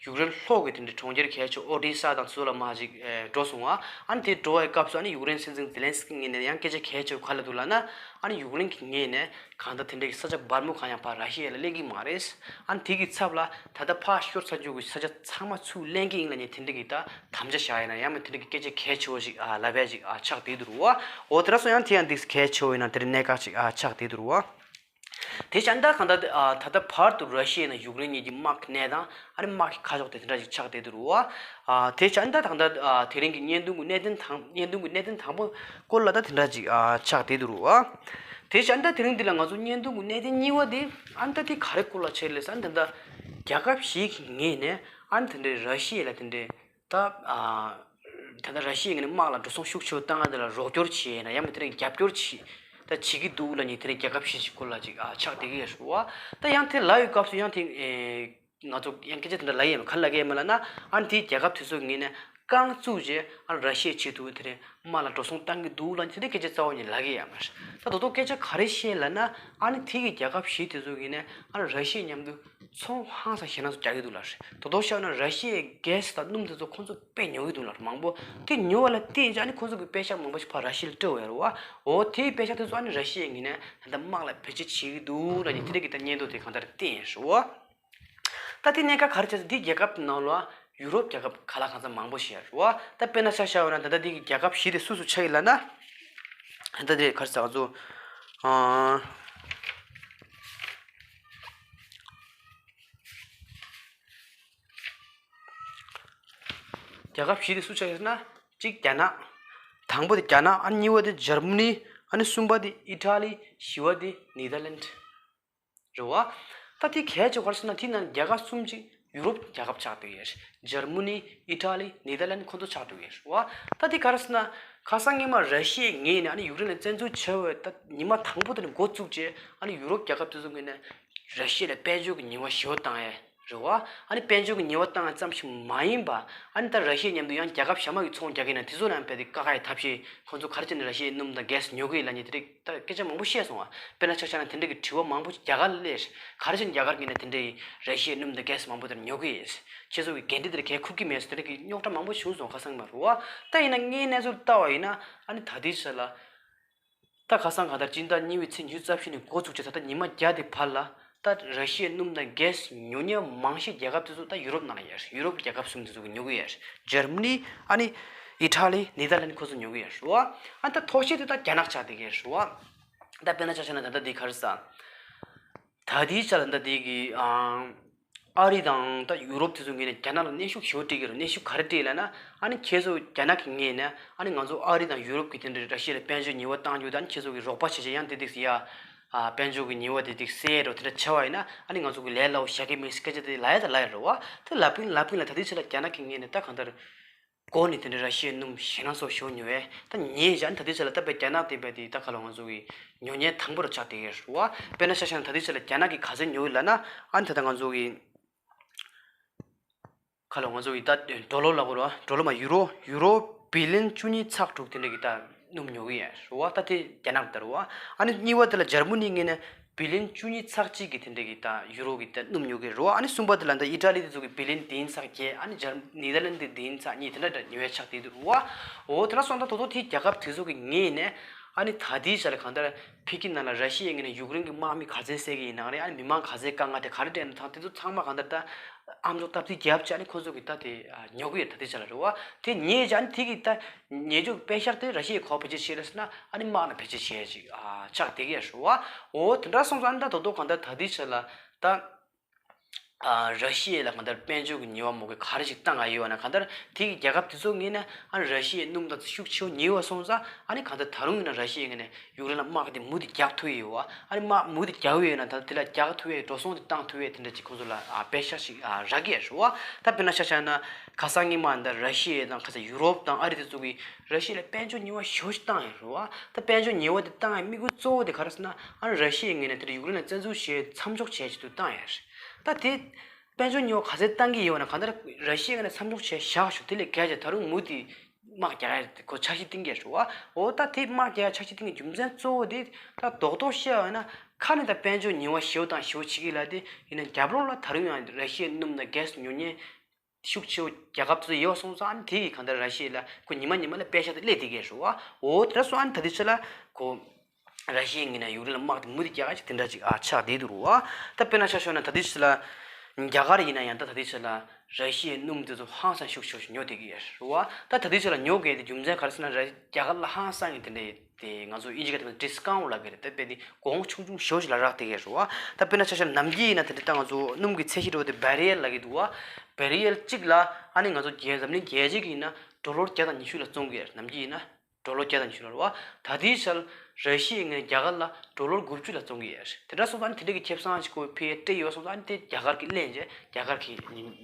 ཡུཀ་རེན་ལྷོ་གི་དེ་འདྲའི་གྲོང་ཁྱེར་གལ་ཆེ་ཨོ་ཌི་ས་དང་ཚོ་ལ་མ་ཅིག་ཨེ་འགྲོ་སོང་བ། ཨ་ནི་དེ་འགྲོ་བའི་སྐབས་སུ་ཨ་ནི་ཡུཀ་རེན་སྲིད་འཛིན་ཛེ་ལན་སི་ཀི་ངོས་ནས་ཡང་སྐད་ཆ་གལ་ཆེ་བོ་ག་ལབ་འདུག་ལབ་ན། ཨ་ནི་ཡུཀ་རེན་གྱི་ངོས་ནས་གང་ལྟར་དེ་འདྲའི་ས་ཆ་སྦར་མོ་གང་ཡང་ཕར་ར་ཤི་ཡ་ལ་ལེན་གྱི་མ་རེད། ཨ་ནི་དེ་གི་ཚབ་ལ་ད་ལྟ་ཕར་ཤོར་ཚར་རྒྱུ་གི་ས་ཆ་ཚང་མ་ཚུར་ལེན་གྱི་ཡིན་ལབ་མཁན་དེ་འདྲ་གི་ད་དམ་བཅའ་བཞག་ཡིན་ན་ཡང་མིན་དེ་འདྲ་གི་སྐད་ཆ་གལ་ཆེ་བོ་ཞིག་ཨ་ལབ་ཡ་ཞིག་ཨ་ཆགས་བསྡད་འདུག་རེད་བ། འོ་དེ་འདྲ་སོང་ཡང་དེ་ཡང་འདི་གལ་ཆེ་བོ་ཡིན་ན་དེ་འདྲ་གནད་འགག་ཅིག་ཨ་ཆགས་བསྡད་འདུག་རེད་བ། དེ་བྱས་ད་གང་ལྟར་ཨ་ད་ལྟ་བར་དུ་ར་ཤི་ཡ་ནས་ཡུཀ་རེན་གཉིས་ཀྱི་དམག་གནས་སྟངས་ཨ་ནི་དམག་གི་ཁ་ཕྱོགས་དེ་དེ་འདྲ་ཞིག་ཆགས་བསྡད་འདུག་རེད་བ། ཨ་དེ་བྱས་ད་གང་ལྟར་ཨ་དེ་རིང་གི་བརྙན་ཐུང་གི་གནད་དོན་དང་བརྙན་ཐུང་གི་གནད་དོན་དང་པོ་སྐོར་ལ་ད་དེ་འདྲ་ཅིག་ཨ་ཆགས་བསྡད་འདུག་རེད་བ། དེ་བྱས་ད་དེ་རིང་འདི་ལ་ང་ཚོ་བརྙན་ཐུང་གི་གནད་དོན་གཉིས་པ་དེ་ཨ་ནི་ད་དེ་ག་རེ་སྐོར་ལ་བྱས་ལབ་ཟེར་ན་ད་ལྟ་རྒྱལ་ཁབ་ཞིག་གི་ངོས་ནས་ཨ་ནི་དེ་འདྲའི་ར་ཤི་ཡ་ལ་དེ་འདྲའི་ད་ཨ་ད་ལྟ་ར་ཤི་ཡའི་ངོས་ནས་དམག་ལ་འགྲོ་སོང་ཤུགས་ཆེ་བོ་བཏང་ཡ་དེ་ལ་རོགས་སྐྱོར་བྱེད་ཡིན་ན་ཡང་མིན་དེ་འདྲའི་རྒྱབ་སྐྱོར་བྱེད་ད་བྱེད་ཀྱི་འདུག་ལབ་མཁན་དེ་འདྲའི་རྒྱལ་ཁབ་ཞིག་ཞིག་སྐོར་ལ་ཅིག་ཨ་ཆགས་བསྡད་ཀྱི་ཡོད་རེད་བ། ད་ཡང་དེ་ལབ་ཡོད་སྐབས་སུ་ཡང་དེ་ཨེ་ང་ཚོ་ཡང་སྐད་ཆ་དེ་འདྲ་ལབ་ཡས་མེད། ག་རེ་ལབ་ཀྱི་ཡོད་མེད་ལབ་ན། ཨ་ནི་དེའི་རྒྱལ་ཁབ་དེ་ཚོ་ངོས་ནས་རྐང་བཙུགས་རྗེས་ཨ་ནི་ར་ཤི་ཡའི་ཆེད་དུ་དེ་རིང་དམག་ལ་འགྲོ་སོང་བཏང་གི་འདུག་ལབ་དེ་འདྲའི་སྐད་ཆ་རྩ་བ་ཉིད་ལབ་ཀྱི་ཡོད་མ་རེད། ད་དོ་དོ་སྐད་ཆ་ག་རེ་བཤད་ལབ་ན། ཨ་ནི་དེ་གི་རྒྱལ་ཁབ་བཞི་དེ་ཚོ་ངོས་ནས་ཨ་ནི་ར་ཤི་ཡ་མཉམ་དུ་ཚོང་ཧང་སང་ཞེད་སྣང་ཚོ་རྒྱག་གི་འདུག་ལབ་རེད། དོ་དོ་བཤད་ན་ར་ཤི་ཡའི་གྷེ་སི་དང་སྣུམ་དེ་ཚོ་ཁོང་ཚོ་དཔེ་ཉོ་གི་འདུག་ལབ་རེད། མང་པོ་དེ་ཉོ་བ་ལ་བརྟེན་བྱས་ཨ་ནི་ཁོང་ཚོ་གི་པེ་ཤག་མང་པོ་ཞིག་ཕར་ར་ཤི་ཡ་ལ་སྤྲད་ཡོད་རེད་བ། འོ་དེའི་པེ་ཤག་དེ་ཚོ་ཨ་ནི་ར་ཤི་ཡའི་ངོས་ནས་ད་ལྟ་དམག་ལ་བེད་སྤྱོད་བྱེད་ཀྱི་འདུག་ལབ་ནས་དེ་འདྲ་གི་ད་སྙན་ཐོ་དེ་གང་ལྟར་བསྟན་ཡོད་རེད་བ། ད་དེ་གནད་འགག་ག་རེ་བྱས་ཟེར་ན་འདི་རྒྱལ་ཁབ་ནང་ལ་ཡུ་རོབ་རྒྱལ་ཁབ་ག་ལ་གང་འཚམ་མང་པོ་ཞིག་ཡོད་རེད་བ། ད་དཔེར་ན་ཆ་བཞག་པ་ན་ད་ལྟ་འདི་གི་རྒྱལ་ཁབ་བཞི་དེ་སུ་སུ་ཆགས་ཀྱི་ལབ་ན། ད་འདི་ག་རེ་ཟེར་ང་ཚོ་ཨ། རྒྱལ་ཁབ་བཞི་དེ་སུ་ཆགས་ཡོད་ཟེར་ན། གཅིག་རྒྱ་ནག་དང་པོ་དེ་རྒྱ་ནག་ཨ་ནི་གཉིས་པ་དེ་འཇར་མ་ནི། ཨ་ནི་གསུམ་པ་དེ་ཨི་ཊ་ལི། བཞི་པ་དེ་ནེ་དར་ལེན་ཌི་རེད་བ། ད་དེ་གལ་ཆེ་བ་ག་རེ་ཟེར་ན་དེ་ནང་རྒྱལ་ཁབ་གསུམ་གཅིག་ཡུ་རོབ་རྒྱལ་ཁབ་ཆགས་བསྡད་ཡོད་རེད། འཇར་མ་ནི། ཨི་ཊ་ལི། ནེ་དར་ལེན་ཌི་ཁོང་ཚོ་ཆགས་བསྡད་ཡོད་རེད་བ། ད་དེ་ག་རེ་ཟེར་ན་ཁ་སང་སྔོན་མ་ར་ཤི་ཡའི་ངོས་ནས་ཨ་ནི་ཡུཀ་རེན་ལ་བཙན་འཛུལ་བྱས་པའི་ད་ཉི་མ་དང་པོ་དེ་ནས་འགོ་བཙུགས་རྗེས་ཨ་ནི་ཡུ་རོབ་རྒྱལ་ཁབ་དེ་ཚོ་ངོས་ནས་ར་ཤི་ཡ་ལ་དཔལ་འབྱོར་གྱི་ཉེས་པ་ཞེ་པོ་བཏང་ཡས། རེད་བ། ཨ་ནི་དཔལ་འབྱོར་གྱི་ཉེས་པ་བཏང་བ་ཙམ་ཞིག་མ་ཡིན་པ། ཨ་ནི་ད་ར་ཤི་ཡ་མཉམ་དུ་ཡང་རྒྱལ་ཁབ་གཞན་མ་གི་ཚོང་རྒྱག་གི་ཡིན་ན་དེ་ཚོ་ལ་ཡང་རྦད་དེ་བཀག་ཡ་ཐབས་ཤེས་ཁོང་ཚོ་ག་རེ་བྱས་ནས་ར་ཤི་ཡའི་སྣུམ་དང་གྷེ་སི་ཉོ་གི་ཡིན་ལབ་མཁན་དེ་འདྲའི་ད་སྐད་ཆ་མང་པོ་བཤད་སོང་བ། དཔེར་ན་ཆ་བཞག་ན་དེ་འདྲ་གི་དྲི་བ་མང་པོ་རྒྱ་གར་ལ་སླེབས། ག་རེ་བྱས་ནས་རྒྱ་གར་གྱིས་ནས་དེ་འདྲའི་ར་ཤི་ཡའི་སྣུམ་དང་གྷེ་སི་མང་པོ་དེ་ཉོ་གི་ཡིན། ཁྱེད་ཚོ་གི་འགན་འཁྲི་དེ་ལ་གལ་འཁུར་གྱི་མེད་ཟེར་དེ་འདྲ་གི་རྙོག་དྲ་མང་པོ་བྱུང་སོང་ཁ་སང་མ་རེད་བ། ད་ཡིན་ན་དངོས་གནས་ཚུལ་ལྟ་བ་ཡིན་ན་ཨ་ནི་ད་ལྟའི་ཆ་ལ། ད་ཁ་སང་གང་ལྟར་སྤྱི་ཟླ་གཉིས་པའི་ཚེས་ཉི་ཤུ་རྩ་བཞི་ནས་འགོ་བཙུགས་བྱས་ད་ལྟ་ཉི་མ་བརྒྱ་དེ་བར་ལ་ད་ར་ཤི་ཡའི་སྣུམ་དང་གྷེ་སི་ཉོ་མཁན་མང་ཤོས་རྒྱལ་ཁབ་དེ་ཚོ་ད་ཡུ་རོབ་ནང་ལ་ཡོད་རེད། ཡུ་རོབ་རྒྱལ་ཁབ་གསུམ་དེ་ཚོ་གིས་ཉོ་གི་ཡོད་རེད། འཇར་མ་ནི། ཨ་ནི་ཨི་ཊ་ལི། ནེ་དར་ལེན་ཌི་ཁོ་ཚོ་ཉོ་གི་ཡོད་རེད་བ། ཨ་ད་མཐོ་ཤོས་དེ་ད་རྒྱ་ནག་ཆགས་བསྡད་ཀྱི་རེད་བ། ད་དཔེར་ན་ཆ་བཞག་ན་ད་ལྟ་འདི་ག་རེ་ཟ། ད་ལྟའི་ཆ་ལ་ད་ལྟའི་གི་ཨ། ཨ་རི་དང་ད་ཡུ་རོབ་དེ་ཚོ་ངོས་ནས་རྒྱ་ནག་ལ་གནོན་ཤུགས་ཞེ་པོ་སྤྲད་ཀྱི་རེད། གནོན་ཤུགས་ག་རེ་སྤྲད་ལབ་ན། ཨ་ནི་ཁྱེད་ཚོ་རྒྱ་ནག་གི་ངོས་ནས་ཨ་ནི་ང་ཚོ་ཨ་རི་དང་ཡུ་རོབ་ཀྱི་དེ་འདྲའི་ར་ཤི་ཡ་ལ་དཔལ་འབྱོར་ཉེས་པ་བཏང་རྒྱུ་དང་ཁྱེད་ཚོ་གི་རོགས་པ་བྱེད་བྱེད་ཡང་དེ་དེ་ཡ། ཨ་དཔལ་འབྱོར་གྱི་ཉེས་པ་དེ་དེ་སེལ་རོགས་དེ་འདྲ་བྱས་པ་ཡིན་ན་ཨ་ནི་ང་ཚོ་གི་ལས་སླ་བོ་བཞག་གི་མེད་ཟེར་སྐད་ཆ་དེ་ལབ་ཡ་ད་ལབ་ཡ་རེད་བ། དེ་ལབ་པིན་ལབ་པིན་ལ་ད་ལྟའི་ཆ་ལ་རྒྱ་ནག་གི་ངོས་ནས་ད་གང་ལྟར། འགོ་ནས་དེ་འདྲའི་ར་ཤི་ཡའི་སྣུམ་ཞེད་སྣང་ཚ་པོ་ཞེ་པོ་ཉོ་བས། ད་ཉེས་བྱས་ཨ་ནི་ད་ལྟའི་ཆ་ལ་ད་དཔེ་རྒྱ་ནག་དེ་བས་དེ་ད་ག་ལ་ང་ཚོ་གི་ཉོ་མཁན་དང་པོ་རུ་ཆགས་བསྡད་ཡོད་རེད་བ། དཔེར་ན་ཆ་བཞག་ན་ད་ལྟའི་ཆ་ལ་རྒྱ་ནག་གིས་ག་ཚོད་ཉོ་ཡོད་ལབ་ན། ཨ་ནི་ད་ལྟ་ང་ཚོ་གི་ག་ལ་ང་ཚོ་གི་ད་ཌོ་ལར་ལབ་དགོས་རེད་བ། ཌོ་ལར་མ་ཡུ་རོ། ཡུ་རོ་བི་ལིན་བཅུ་གཉིས་ཚེག་དྲུག་དེ་འདྲ་གི་ད་སྣུམ་ཉོ་གི་ཡོད་རེད་བ། ད་དེ་རྒྱ་ནག་གི་ད་རེད་བ། ཨ་ནི་གཉིས་པ་དེ་ལ་འཇར་མ་ནི་ངོས་ནས་བི་ལིན་བཅུ་གཉིས་ཚེག་གཅིག་གི་དེ་འདྲ་གི་ད་ཡུ་རོ་གི་ད་སྣུམ་ཉོ་གི་རེད་བ། ཨ་ནི་གསུམ་པ་དེ་ལ་ད་ཨི་ཊ་ལི་དེ་ཚོ་གི་བི་ལིན་བདུན་ཚེག་བརྒྱད། ཨ་ནི་འཇར་ནེ་དར་ལན་དེ་བདུན་ཚེག་གཉིས་དེ་འདྲ་ད་ཉོ་ཡ་ཆགས་བསྡད་འདུག་རེད་བ། འོ་དེ་འདྲ་སོང་ཙང་ད་དུང་དེ་རྒྱལ་ཁབ་དེ་ཚོ་གི་ངོས་ནས་ཨ་ནི་ད་ལྟའི་ཆ་ལ་གང་ལྟར་ཕ་གི་ནང་ལ་ར་ཤི་ཡའི་ངོས་ནས་ཡུཀ་རེན་གྱི་དམག་མི་ག་ཚད་བསད་ཀྱི་ཡིན་ནའང་རེད། ཨ་ནི་མི་མང་ག་ཚད་དཀའ་ངལ་དེ་ག་རེ་འཕྲད་ན་ཐང་དེ་ཚོ་ཚང་མ་གང་ལྟར་ད་ཨ་མཆོག་སྟབས་བདེ་རྒྱབ་བྱས། ཨ་ནི་ཁོ་ཚོ་གི་ད་དེ་ཉོ་གི་ཡོད། ད་ལྟའི་ཆ་ལ་རེད་བ། དེ་ཉོས་བྱས་ཨ་ནི་དེ་གི་ད་ཉོ་རྒྱུ་དཔེ་ཤག་དེ་ར་ཤི་ཡའི་ག་པར་བེད་སྤྱོད་བྱེད་རེད་ཟེར་ན། ཨ་ནི་དམག་ལ་བེད་སྤྱོད་བྱེད་ཡ་ཅིག་ཨ་ཆགས་བསྡད་ཀྱི་ཡོད་རེད་བ། འོ་དེ་འདྲ་སོང་ཙང་ཨ་ནི་ད་དོ་དོ་གང་ལྟར་ད་ལྟའི་ཆ་ལ་ད། ཨ་ར་ཤི་ཡ་ལ་གང་ལྟར་དཔལ་འབྱོར་གྱི་ཉེས་པ་མོ་གི་ག་རེ་ཞིག་བཏང་ཡ་ཡོད་ན། གང་ལྟར་དེ་གི་རྒྱལ་ཁབ་དེ་ཚོ་ངོས་ནས་ཨ་ནི་ར་ཤི་ཡའི་སྣུམ་དང་ཤུགས་ཆེ་བོ་ཉེ་བ་སོང་ཙང་། ཨ་ནི་གང་ལྟར་ད་རུང་ཡིན་ན་ར་ཤི་ཡའི་ངོས་ནས་ཡུཀ་རེན་ལ་དམག་དེ་མུ་མཐུད་རྒྱག་ཐུབ་ཡོད་བ། ཨ་ནི་དམག་མུ་མཐུད་རྒྱག་ཡོད་ན་ད་དེ་ལ་རྒྱག་ཐུབ་ཡ། འགྲོ་སོང་དེ་བཏང་ཐུབ་ཡ་དེ་འདྲ་ཅིག་ཁོང་ཚོ་ལ་ཨ་དཔེ་ཤག་ཞིག་ཨ་རག་གི་ཡོད་རེད་བ། ད་དཔེར་ན་ཆ་བཞག་ན་ཁ་སང་སྔོན་མ་འདི་ར་ཤི་ཡ་དང་ཁ་སང་ཡུ་རོབ་དང་ཨ་རི་དེ་ཚོ་གིས་ར་ཤི་ཡ་ལ་དཔལ་འབྱོར་ཉེས་པ་ཞེ་པོ་ཞིག་བཏང་ཡོད་རེད་བ། ད་དཔལ་འབྱོར་ཉེས་པ་དེ་བཏང་ཡ་དམིགས་ཡུལ་གཙོ་བོ་དེ་ག་རེ་ཟེར་ན། ཨ་ནི་ར་ཤི་ཡའི་ངོས་ནས་དེ་འདྲ་ཡུཀ་རེན་ལ་བཙན་འཛུལ་བྱེད་མཚམས་འཇོག་བྱེད་ཆེད་དུ་བཏང་ཡ་རེད། ད་དེ་དཔལ་འབྱོར་ཉེས་པ་ག་ཚད་བཏང་གི་ཡོད་ན། གང་ལྟར་ར་ཤི་ཡའི་ངོས་ནས་མཚམས་འཇོག་བྱས་བཞག་ཞོག་དེ་ལས་བརྒལ་བྱས་ད་རུང་མུ་མཐུད་དམག་རྒྱག་ཡ་དེ་ཁོ་འཆར་གཞི་བཏིང་གི་རེད་བ། འོ་ད་དེ་དམག་རྒྱག་ཡ་འཆར་གཞི་བཏིང་གི་རྒྱུ་མཚན་གཙོ་བོ་དེ་ད་རྡོག་རྡོག་བཤད་པ་ཡིན་ན། ཁ་ནས་ད་དཔལ་འབྱོར་ཉེས་པ་ཞེ་པོ་དང་ཞེ་པོ་བྱེད་ཀྱི་ལབ་དེ་ཡིན་ན། རྒྱབ་ལོགས་ལ་ད་རུང་ཡང་ར་ཤི་ཡའི་སྣུམ་དང་གྷེ་སི་ཉོ་མཁན་ཤུགས་ཆེ་བོ་རྒྱལ་ཁབ་ཚོ་ཡོད་སོང་ཙང་། ཨ་ནི་དེ་གིས་གང་ལྟར་ར་ཤི་ཡ་ལ་ཁོ་ཉི་མ་ཉི་མ་ལ་དཔེ་ཤག་དེ་སླེབས་བསྡད་ཀྱི་རེད་བ། འོ་དེ་འདྲ་སོང་། ཨ་ནི་ད་ལྟའི་ཆ་ལ་ཁོ་ར་ཤི་ཡའི་ངོས་ནས་ཡུཀ་རེན་ལ་དམག་དེ་མུ་མཐུད་རྒྱག་ཡ་ཅིག་དེ་འདྲ་ཅིག་ཨ་ཆགས་བསྡད་འདུག་རེད་བ། ད་དཔེར་ན་ཆ་བཞག་ན་ད་ལྟའི་ཆ་ལ་རྒྱ་གར་ཡིན་ན་ཡང་ད་ད་ལྟའི་ཆ་ལ་ར་ཤི་ཡའི་སྣུམ་དེ་ཚོ་ཧང་སང་ཤུགས་ཆེ་ཤུགས་ཉོ་བསྡད་ཀྱི་ཡོད་རེད་བ། ད་ད་ལྟའི་ཆ་ལ་ཉོ་དགོས་དེ་རྒྱུ་མཚན་ག་རེ་ཟེར་ན། ར་རྒྱ་གར་ལ་ཧང་སང་གི་དེ་འདྲ་དེ་ང་ཚོ་དབྱིན་ཇི་སྐད་དུ་ཌི་སི་ཀའུན་ཊི་ལབ་ཀྱི་རེད། ད་དཔེ་དེ་གོང་ཆུང་ཆུང་ཞེ་པོ་ཞིག་ལ་རག་བསྡད་ཀྱི་རེད་བ། ད་དཔེར་ན་ཆ་བཞག་ན་ནམ་རྒྱུན་ཡིན་ན་དེ་འདྲ་ད་ང་ཚོ་སྣུམ་གྱི་ཚད་གཞི་འདྲ་བོ་དེ་བེ་རི་ཡལ་ལབ་ཀྱི་འདུག་བ། བེ་རི་ཡལ་གཅིག་ལ་ཨ་ནི་ང་ཚོ་རྒྱལ་འཛམ་གླིང་རྒྱལ་སྤྱི་གི་ཡིན་ན་ཌོ་ལར་བརྒྱ་དང་ཉི་ཤུ་ལ་བཙོང་གི་ཡོད་རེད། ནམ་རྒྱུན་ཡིན་ན་ཌོ་ལར་བརྒྱ་དང་ཉི་ཤུ་ལ་རེད་བ། ད་ལྟའི་ཆར་ར་ཤི་ཡའི་ངོས་ནས་རྒྱ་གར་ལ་ཌོ་ལར་དགུ་བཅུ་ལ་བཙོང་གི་ཡོད་རེད། དེ་འདྲ་སོང་ཙང་ཨ་ནི་དེ་འདྲ་གི་ཁེ་བཟང་ཞིག་ཁོ་ཕ་གིར་སྤྲད་ཡོད་སོང་ཙང་། ཨ་ནི་དེ་རྒྱ་གར་གྱིས་ལེན་བྱས་རྒྱ་གར་གྱིས་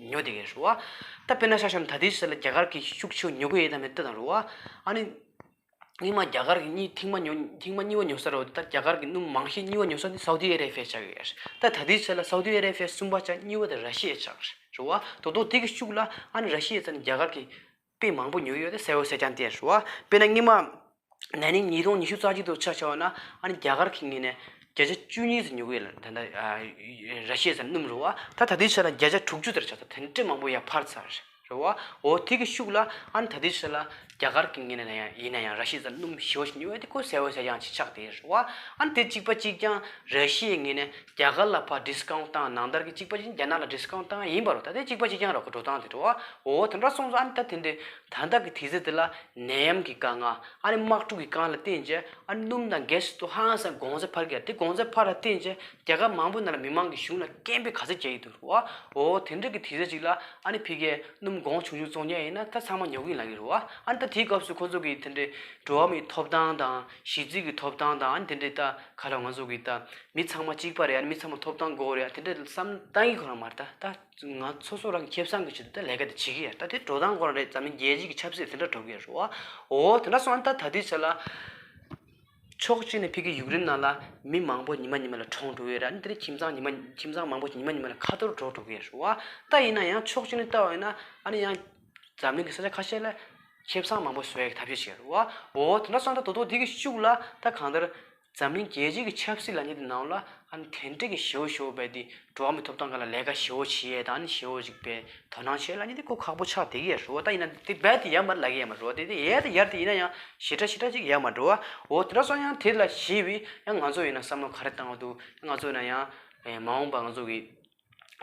ཉོ་བསྡད་ཀྱི་རེད་བ། ད་དཔེར་ན་ཆ་བཞག་ན་ད་ལྟའི་ཆར་ལ་རྒྱ་གར་གྱིས་ཤུགས་ཆེ་བོ་ཉོ་གི་ཡོད་དམ་མེད་ལྟ་དང་རེད་བ། ཨ་ནི་སྔོན་མ་རྒྱ་གར་གྱིས་གཉིས་ཐེངས་མ་ཉོ་ཐེངས་མ་གཉིས་པ་ཉོ་ས་རེད་བ། ད་རྒྱ་གར་གྱིས་སྣུམ་མང་ཤོས་གཉིས་པ་ཉོ་ས་དེ་སའུ་དི་ཨ་རེ་བྷི་ཡ་ཆགས་ཀྱི་ཡོད་རེད། ད་ད་ལྟའི་ཆར་ལ་སའུ་དི་ཨ་རེ་བྷི་ཡ་གསུམ་པ་ཆགས། གཉིས་པ་དེ་ར་ཤི་ཡ་ཆགས་རེད་བ། དོ་དོ་དེ་གི་ཤུགས་ལ་ཨ་ནི་ར་ཤི་ཡ་ཚ་ནི་རྒྱ་གར་གྱིས་དཔེ་མང་པོ་ཉོ་ཡོད་དེ་གསལ་པོ་གསལ་རྐྱང་བསྟན་རེད་བ། དཔེར་ན་སྔོན་མ་ན་ནིང་ཉིས་སྟོང་ཉི་ཤུ་རྩ་གཅིག་ཏུ་ཆ་བཞག་པ་ན། ཨ་ནི་རྒྱ་གར་གྱི་ངོས་ནས་བརྒྱ་ཆ་བཅུ་གཉིས་ཙམ་ཉོ་གི་ཡོད་ལ། ད་ལྟ་ཨ་ར་ཤི་ཡ་ཚ་ནི་སྣུམ་རེད་བ། ད་ད་ལྟའི་ཆ་ལ་བརྒྱ་ཆ་དྲུག་ཅུ་ཙམ་ཆགས་ཚར། དེ་འདྲ་མང་པོ་ཡར་འཕར་ཚར་རེད་བ། འོ་དེ་གི་ཤུགས་ལ་ཨ་ནི་ད་ལྟའི་ཆ་ལ་རྒྱ་གར་གྱི་ངོས་ནས་ཡང་ཡིན་ན་ཡང་ར་ཤི་ཡ་ཚ་ནི་སྣུམ་ཞེ་པོ་ཞིག་ཉོ་ཡ་དེ་ཁོ་གསལ་པོ་གསལ་རྐྱང་ཅིག་ཆགས་བསྡད་རེད་བ། ཨ་ནི་དེ་གཅིག་པ་གཅིག་རྐྱང་ར་ཤི་ཡའི་ངོས་ནས་རྒྱ་གར་ལ་ཕར་ཌི་སི་ཀའུན་ཊི་བཏང་། ནང་ལྟར་གྱི་གཅིག་པ་གཅིག་རྐྱང་རྒྱ་ནག་ལ་ཌི་སི་ཀའུན་ཊི་བཏང་ཡིན་པ་རེད། ད་དེ་གཅིག་པ་གཅིག་རྐྱང་རེད་ཁོ་འགྲོ་སྟངས་དེ་རེད་བ། འོ་དེ་འདྲ་སོང་ཙང་ཨ་ནི་ད་དེ་འདྲའི་ད་ལྟ་གི་དུས་ཚོད་དེ་ལ་ནད་ཡམས་ཀྱི་དཀའ་ངལ། ཨ་ནི་དམག་འཁྲུག་གི་དཀའ་ངལ་ལ་བརྟེན་བྱས་ཨ་ནི་སྣུམ་དང་གྷེ་སི་དེ་ཧང་སང་གོང་ཚད་འཕར་གྱི་ཡོད་རེད། དེ་གོང་ཚད་འཕར་བ་ལ་བརྟེན་བྱས་རྒྱལ་ཁབ་མང་པོའི་ནང་ལ་མི་མང་གི་གཞུང་ལ་སྐད་འབོད་ག་ཚོད་རྒྱག་གི་འདུག་རེད་བ། འོ་དེ་འདྲ་གི་དུས་ཚོད་ཅིག་ལ་ཨ་ནི་ཕ་གིའི་སྣུམ་གོང་ཆུང་ཆུང་བཙོང་མཁན་ཡིན་ན་ད་ཚང་མ་ཉོ་གི་ཡིན་ལབ་ཀྱི་རེད་བ། ཨ་ནི་ད་དེའི་སྐབས་སུ་ཁོ་ཚོ་གི་དེ་འདྲའི་འགྲོ་བ་མིའི་ཐོབ་ཐང་དང་གཞི་རྩའི་གི་ཐོབ་ཐང་དང་། ཨ་ནི་དེ་འདྲའི་ད་ག་ལ་ང་ཚོ་གི་ད་མི་ཚང་མ་གཅིག་པ་རེད། ཨ་ནི་མི་ཚང་མ་ཐོབ་ཐང་དགོས་རེད། ཨ་དེ་འདྲ་བསམ་བཏང་གི་ཁོ་རང་མ་རེད། ད་ད་ང་སོ་སོ་རང་གི་ཁེ་བཟང་གི་ཆེད་དུ་ད་ལས་ཀ་དེ་བྱེད་ཀྱི་ཡོད། ད་དེ་འགྲོ་སྟངས་ཁོ་རང་རེད། འཛམ་གླིང་རྒྱལ་སྤྱི་གི་ཆབ་སྲིད་དེ་འདྲ་འགྲོ་གི་ཡོད་རེད་བ། འོ་དེ་འདྲ་སོང་ཙང་ད་ད་ལྟའི་ཆ་ལ་ཕྱོགས་གཅིག་ནས་ཕ་གི་ཡུཀ་རེན་ནང་ལ་མི་མང་པོ་ཉི་མ་ཉི་མ་ལ་གྲོངས་འགྲོ་གི་ཡོད་རེད། ཨ་ནི་དེ་འདྲ་ཁྱིམ་ཚང་ཉི་མ་ཁྱིམ་ཚང་མང་པོ་ཉི་མ་ཉི་མ་ལ་ཁ་འཐོར་འགྲོ་འགྲོ་གི་ཡོད་རེད་བ། ད་ཡིན་ན་ཡང་ཕྱོགས་གཅིག་ནས་ལྟ་བ་ཡིན་ན་ཨ་ནི་ཡང་འཛམ་གླིང་གི་ས་ཆ་ཁ་ཤས་ལ་ཁེ་བཟང་མང་པོ་བཟོ་ཡག་གི་ཐབས་ཤེས་བྱེད་རེད་བ། འོ་དེ་འདྲ་སོང་ཙང་ད་དོ་དོ་དེ་གི་ཤུགས་ལ་ད་གང་ལྟར་འཛམ་གླིང་རྒྱལ་སྤྱི་གི་ཆབ་སྲིད་ལབ་མཁན་དེ་ནང་ལ་ཨ་ནི་དེ་འདྲ་གི་ཞེ་པོ་ཞེ་པོ་བས་དེ་འགྲོ་བ་མིའི་ཐོབ་ཐང་སྒང་ལ་ལས་ཀ་ཞེ་པོ་བྱེད་ཡས་དང་། ཨ་ནི་ཞེ་པོ་ཅིག་བས་དོ་སྣང་བྱེད་ལབ་མཁན་དེ་ཁོ་ཁག་པོ་ཆགས་བསྡད་ཀྱི་ཡོད་རེད་བ། ད་ཡིན་ན་དེ་རྦད་དེ་ཡོད་མ་རེད་ལབ་ཀྱི་ཡོད་མ་རེད་བ། དེ་དེ་ཡོད་དེ་ཡོད་དེ་ཡིན་ན་ཡང་ཞེ་དྲག་ཞེ་དྲག་ཅིག་ཡོད་མ་རེད་བ། འོ་དེ་འདྲ་སོང་ཡང་དེ་ལ་གཞིགས་པའི་ཡང་ང་ཚོ་ཡིན་ན་བསམ་བློ་ག་རེ་བཏང་བ་འདུག་ང་ཚོ་ཡིན་ན་ཡང་མ་འོངས་པ་ང་ཚོ་གི་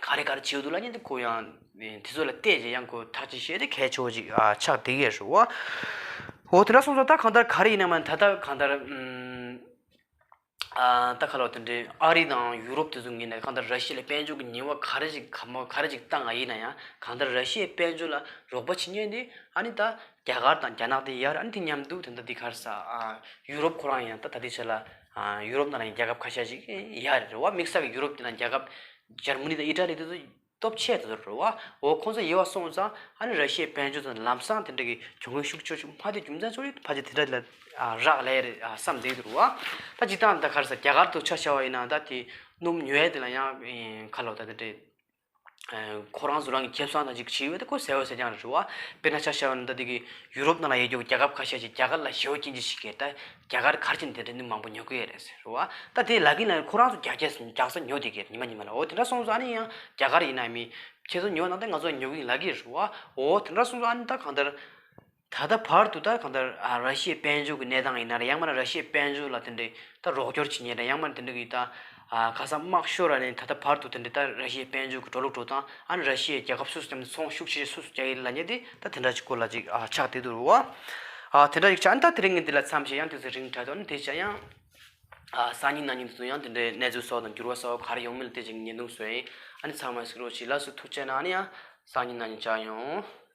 ག་རེ་ག་རེ་བྱེད་འདུག་ལབ་མཁན་དེ་ཁོ་ཡང་དེ་ཚོ་ལ་བལྟས་རྗེས་ཡང་ཁོ་ཐག་གཅོད་བྱས་ཏེ་གལ་ཆེ་བོ་ཅིག་ཨ་ཆགས་བསྡད་ཀྱི་ཡོད་རེད་བ། འོ་དེ་འདྲ་སོང་ཙང་ད་གང་ལྟར་ག་རེ་ཡིན་ན་མ་ད་ལྟ་གང་ལྟར་ཨམ། ཨ་ད་ག་ལ་དེ་འདྲའི་ཨ་རི་དང་ཡུ་རོབ་དེ་ཚོ་ངོས་ནས་གང་ལྟར་ར་ཤི་ཡ་ལ་དཔལ་འབྱོར་གྱི་ཉེས་པ་ག་རེ་ཅིག་ག་མ་ག་རེ་ཅིག་བཏང་བ་ཡིན་ན་ཡང་། གང་ལྟར་ར་ཤི་ཡའི་དཔལ་འབྱོར་ལ་རོགས་པ་བྱེད་མཁན་དེ་ཨ་ནི་ད་རྒྱ་གར་དང་རྒྱ་ནག་དེ་ཡོད་རེད། ཨ་ནི་དེ་མཉམ་དུ་དེ་འདྲ་དེ་ག་རེ་ཟ། ཨ་ཡུ་རོབ་ཁོ་རང་ཡང་ད་ད་ལྟའི་ཆ་ལ་ཨ་ཡུ་རོབ་ནང་ལ་ཡང་རྒྱལ་ཁབ་ཁ་ཤས་ཅིག་ཡོད་རེད་བ། དམིགས་བསལ་གྱི་ཡུ་རོབ་དེ་ནང་རྒྱལ་ཁབ་འཇར་མ་ནི་དང་ཨི་ཊ་ལི་དེ་ཚོ་ སྟོབས་ཆེ་དེ་ཚོ་རེད་བ། འོ་ཁོང་ཚོ་ཡོད་པ་སོང་ཙང་ཨ་ནི་ར་ཤི་ཡའི་དཔལ་འབྱོར་དང་ལམ་སང་དེ་འདྲ་གི་གྱོང་གུན་ཤུགས་ཆེ་ཤུགས་མ་དེ་རྒྱུ་མཚན་ཚོ་ཡོད་ཕལ་ཆེར་དེ་འདྲ་ལ་རག་ལས་རེད་བསམ་བསྡད་འདུག་བ། ད་ཇི་ལྟར་ད་ག་རེ་ཟེར་རྒྱ་གར་དུ་ཆ་བཞག་པ་ཡིན་ན་ད་དེ་སྣུམ་ཉོ་ཡས་དེ་ལ་ཡང་ཁ་ལོ་ད་དེ་འདྲས། ཁོ་རང་ཚོ་རང་གི་ཁེ་བཟང་དང་ཅིག་བྱེད་ཡོད་དེ་ཁོ་ཟེར་བ་ཟེར་རྐྱང་རེད་བ། དཔེར་ན་ཆ་བཞག་པ་ན་ད་དེ་གི་ཡུ་རོབ་ནང་ལ་ཡོད་རྒྱུ་རྒྱལ་ཁབ་ཁ་ཤས་ཤིག་རྒྱ་གར་ལ་ཞེ་པོ་སྐྱིན་ཅི་ཞིག་གིས་ད་རྒྱ་གར་ག་རེ་བྱས་ནས་དེ་འདྲ་སྣུམ་མང་པོ་ཉོ་གི་ཡོད་རེད་ཟེར་བ། ད་དེ་ལ་གིན་ལ་ཁོ་རང་ཚོ་རྒྱ་སྐྱེད་རྒྱག་ས་ཉོ་དེ་གི་ཉི་མ་ཉི་མ་ལ། འོ་དེ་འདྲ་སོང་ཙང་ཨ་ནི་ཡང་རྒྱ་གར་ཡིན་ན་མི་ཁྱེད་ཚོ་ཉོ་ན་ད་ང་ཚོ་ཉོ་གི་ཡིན་ལབ་ཀྱི་རེད་བ། འོ་དེ་འདྲ་སོང་ཙང་ཨ་ནི་ད་གང་ལྟར་ད་ལྟ་བར་དུ་ད་གང་ལྟར་ཨ་ར་ཤི་ཡའི་དཔལ་འབྱོར་གྱི་གནས་སྟངས་ཡིན་ན་རེད། ཡང་མིན་ན་ར་ཤི་ཡའི་དཔལ་འབྱོར་ལ་དེ་འདྲའི་ད་རོགས་སྐྱོར་བྱེད་མཁན་རེད། ཡང་མིན་ན་དེ་འདྲ་གི་ད་ཨ་ཁ་སང་དམག་ཤོར་ར་ནས་ད་ལྟ་བར་དུ་དེ་འདྲའི་ད་ར་ཤི་ཡའི་དཔལ་འབྱོར་གྱི་འགྲོ་ལུགས་འགྲོ་སྟངས། ཨ་ནི་ར་ཤི་ཡའི་རྒྱལ་ཁབ་སུ་སུ་བསྐྱངས་ནས་ཚོང་ཤུགས་ཆེ་ཤོས་སུ་སུ་རྒྱག་གི་ལབ་མཁན་དེ་ད་དེ་འདྲ་ཅིག་སྐོར་ལ་ཅིག་ཨ་ཆགས་བསྡད་འདུག་རུ་བ། ཨ་དེ་འདྲ་ཅིག་ཆགས། ཨ་ནི་ད་དེ་རིང་ངས་འདི་ལ་མཚམས་བཞག། ཡང་དུས་ཚོད་རིང་དྲགས་འདུག་ཨ་ནི་དེ་བཞག་ཡང་ཨ་སང་ཉིན་གནངས་ཉིན་དུ་ཡང་དེ་འདྲའི་གནས་ཚུལ་གསར་པ་དང་འགྱུར་བ་གསར་པ་ག་རེ་ཡོང་མིན་ལ་དེ་ཅིག་བརྙན་ཐུང་བཟོས་ཡིན། ཨ་ནི་ཚང་མ་གཟིགས་རོགས་གྱིས། ལགས་སོ། ཐུགས་རྗེ་གནང་། ཨ་ནི་ཡང་སང་ཉིན་གནངས་ཉིན་མཇལ་ཡོང་།